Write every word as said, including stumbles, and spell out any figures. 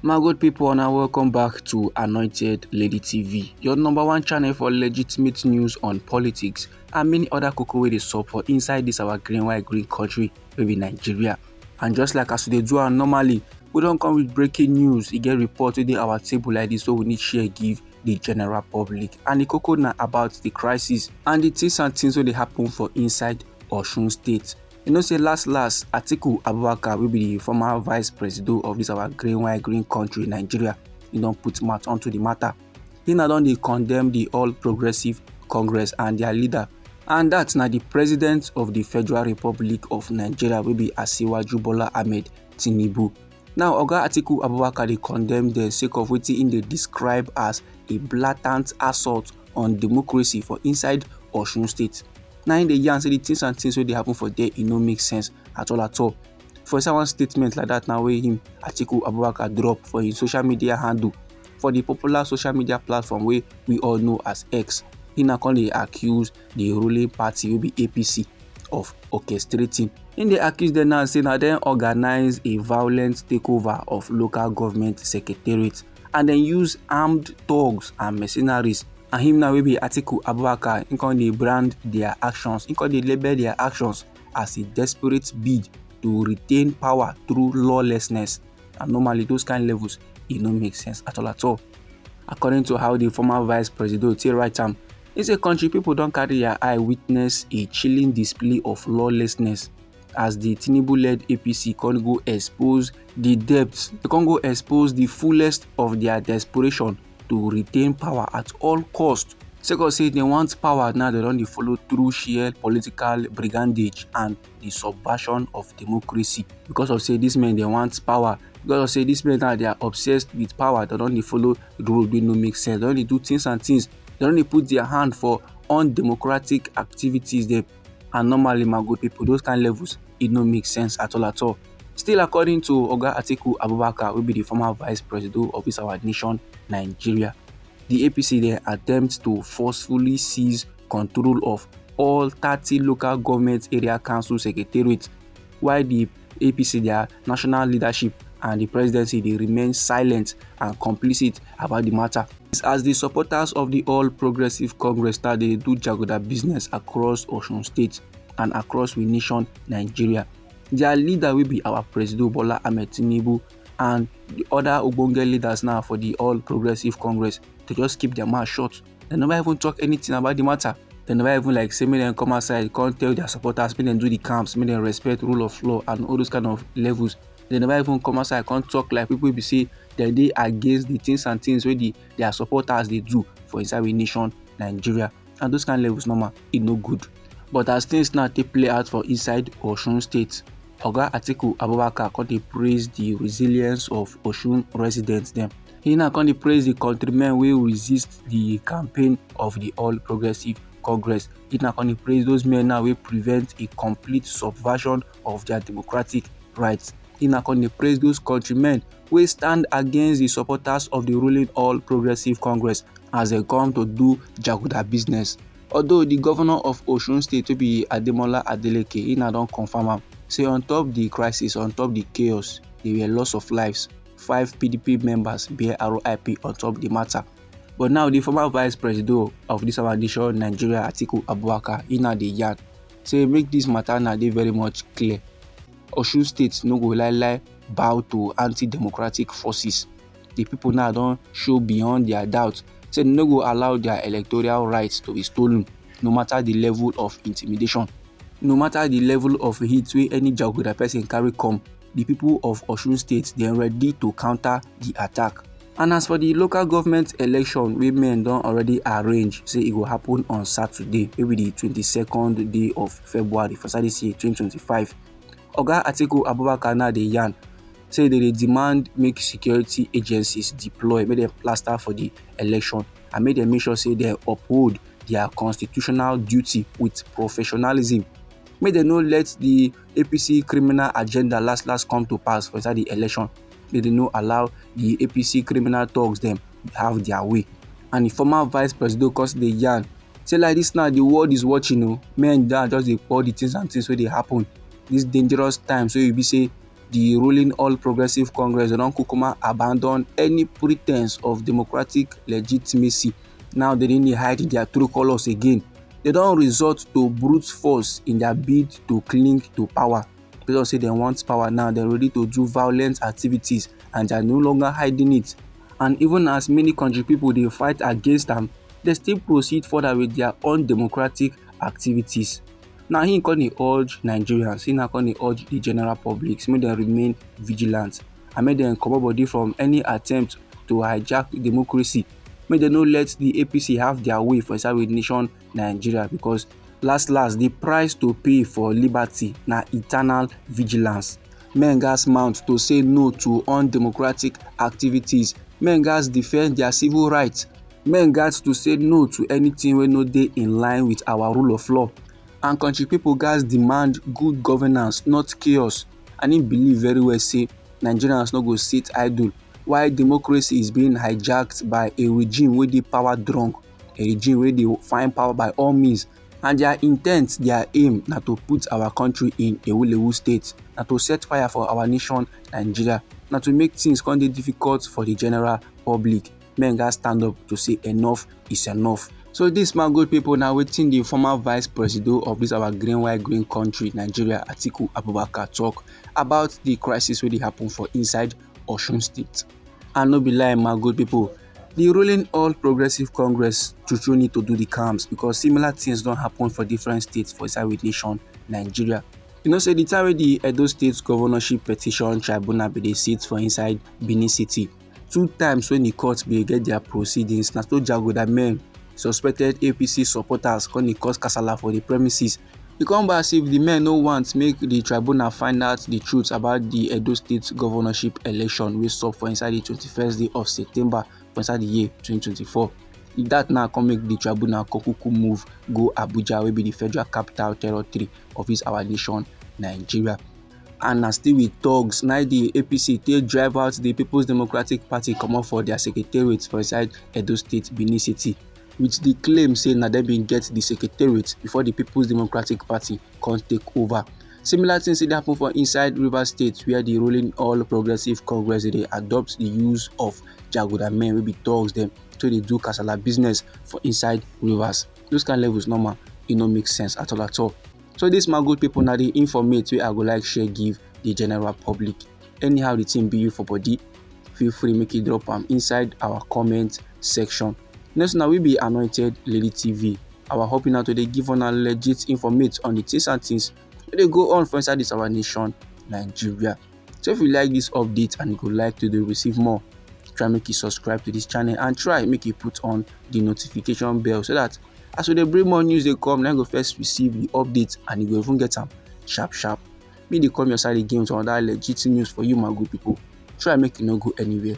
My good people, and welcome back to Anointed Lady T V, your number one channel for legitimate news on politics and many other koko wey dey sup for inside this our green white green country wey be Nigeria. And just like as we dey do am normally, we don come with breaking news. E get report wey dey our table like this, so we need share give the general public. And the koko na about the crisis and the things and things wey dey happen for inside Osun State. You know say last last, Atiku Abubakar, wey be the former vice presido of this our green white green country, Nigeria, he don put mouth onto the matter. He na don dey condemn the All Progressive Congress and their leader, and that na the president of the Federal Republic of Nigeria, wey be Asiwaju Bola Ahmed Tinubu. Now, Oga Atiku Abubakar dey condemn dem sake of wetin he dey describe as a blatant assault on democracy for inside Osun State. Na him dey yarn say the things and things wey dey happen for there, e no make sense at all at all. For inside one statement like that now, wey him, Atiku Abubakar, drop for him social media handle, for the popular social media platform wey we all know as X, he na come dey accuse the ruling party wey be A P C of orchestrating. He dey accuse dem now say na dem organize a violent takeover of local government secretariat and dem use armed thugs and mercenaries. And him now, wey be Atiku Abubakar, he come dey brand their actions, he come dey label their actions as a desperate bid to retain power through lawlessness. And normally, those kind levels, e no make sense at all at all. According to how the former vice president take write am, he say country people don carry their eye witness a chilling display of lawlessness as the Tinubu-led A P C come go expose the depths, they come go expose the fullest of their desperation to retain power at all cost. Sake of say dem want power now, dem don dey follow through sheer political brigandage and the subversion of democracy. Because of say these men, dem want power, because of say these men now, they are obsessed with power, dem don dey follow the road wey no make sense, dem don dey do things and things, dem don dey put their hand for undemocratic activities dem. And normally, my good people, those kind levels, e no make sense at all at all. Still, according to Oga Atiku Abubakar, wey be the former vice president of this our nation, Nigeria, the A P C dey attempt to forcefully seize control of all thirty local government area council secretariat, while the A P C, their national leadership and the presidency, dey remain silent and complicit about the matter. As the supporters of the All Progressive Congress start dey do jaguda business across Osun State and across we nation Nigeria, their leader, wey be our Presido Bola Ahmed Tinubu, and the other ogbonge leaders now for the All Progressive Congress, to just keep their mouth shut. They never even talk anything about the matter. They never even, like, say make dem come outside, come tell their supporters make dem do the camps, make dem respect rule of law and all those kind of levels. They never even come outside, come talk like people be say dem dey against the things and things wey the, their supporters dey do for inside we nation, Nigeria. And those kind levels, normal, e no good. But as things now take play out for inside Osun State, Oga Atiku Abubakar come dey praise the resilience of Osun residents dem. He now come dey praise the countrymen wey resist the campaign of the All Progressive Congress. He now come dey praise those men now wey prevent a complete subversion of their democratic rights. He now come dey praise those countrymen wey stand against the supporters of the ruling All Progressive Congress as dem come to do jaguda business. Although the governor of Osun State, wey be Ademola Adeleke, he now don confirm am say on top the crisis, on top the chaos, there were loss of lives. Five P D P members bear R I P on top the matter. But now, the former vice president of this our nation, Nigeria, Atiku Abubakar, he now dey yarn say make this matter now dey very much clear. Osun State no go lie lie bow to anti-democratic forces. The people now don show beyond their doubt say dem no go allow their electoral rights to be stolen, no matter the level of intimidation, no matter the level of heat wey any jaguda person carry come. The people of Osun State, dem ready to counter the attack. And as for the local government election wey men don already arrange say e go happen on Saturday, wey be the twenty-second day of February for inside this year, twenty twenty-five, Oga Atiku Abubakar now dey yarn say dem dey demand make security agencies deploy, make dem plaster for the election, and make dem make sure say dem uphold their constitutional duty with professionalism. Make dem no let the A P C criminal agenda last last come to pass for inside the election. Make dem no allow the A P C criminal thugs dem have their way. And the former vice president come still dey yarn say, like this now, the world is watching o. Men don just dey pour the things and things wey dey happen. This dangerous time, so you be say The ruling All Progressive Congress don kukuma abandon any pretense of democratic legitimacy. Now they dey hide their true colours again. They don resort to brute force in their bid to cling to power. Because say dem want power now, dem ready to do violent activities and they are no longer hiding it. And even as many country people dey fight against am, they still proceed further with their undemocratic activities. Now he come dey urge Nigerians, he now come dey urge the general public, make dem remain vigilant and make dem comot body from any attempt to hijack democracy. Make dem no let the A P C have their way for inside with nation Nigeria, because last last, the price to pay for liberty na eternal vigilance. Men gatz mount to say no to undemocratic activities. Men gatz defend their civil rights. Men gatz to say no to anything wey no dey in line with our rule of law. And country people gatz demand good governance, not chaos. And he believe very well say Nigerians no go sit idle while democracy is being hijacked by a regime wey dey power drunk, a regime wey dey find power by all means. And their intent, their aim na to put our country in a wulewu state, na to set fire for our nation Nigeria, na to make things come dey difficult for the general public. Men gatz stand up to say enough is enough. So this, my good people, na wetin the former vice presido of this our green white green country Nigeria, Atiku Abubakar, talk about the crisis wey dey happen for inside Osun State. And no be lie, my good people, the ruling All Progressive Congress true true need to do the calms, because similar things don happen for different states for inside with nation Nigeria. You know say the time wey the Edo State Governorship Petition Tribunal bin dey sit for inside Benin City, two times when the court bin get their proceedings, na so jaguda men, suspected A P C supporters, come dey cause kasala for the premises. E come be as if the men no want make the tribunal find out the truth about the Edo State governorship election wey sup for inside the twenty-first day of September for inside the year twenty twenty-four. That now come make the tribunal come kuku move go Abuja, wey be the federal capital territory of this our nation, Nigeria. And na still with thugs na the A P C take drive out the People's Democratic Party comot for their secretariat for inside Edo State, Benin City, with the claim say na dem bin get the secretariat before the People's Democratic Party come take over. Similar thing still dey happen for inside Rivers State, where the ruling All Progressive Congress dey adopt the use of jaguda men wey be thugs dem to dey do kasala business for inside Rivers. Those kind levels normal, e no make sense at all at all. So this, my good people, na the informate wey I go like share give the general public. Anyhow the thing be you for body, feel free make you drop am inside our comment section. Next, now we be Anointed Lady T V. Our hoping now to dey give una legit informate on the things and things wey dey go on for inside this our nation, Nigeria. So if you like this update and you go like to dey receive more, try make you subscribe to this channel and try make you put on the notification bell, so that as we dey bring more news dey come, na you go first receive the update and you go even get am sharp sharp. Me dey come your side again with another legit news for you, my good people. Try make you no go anywhere.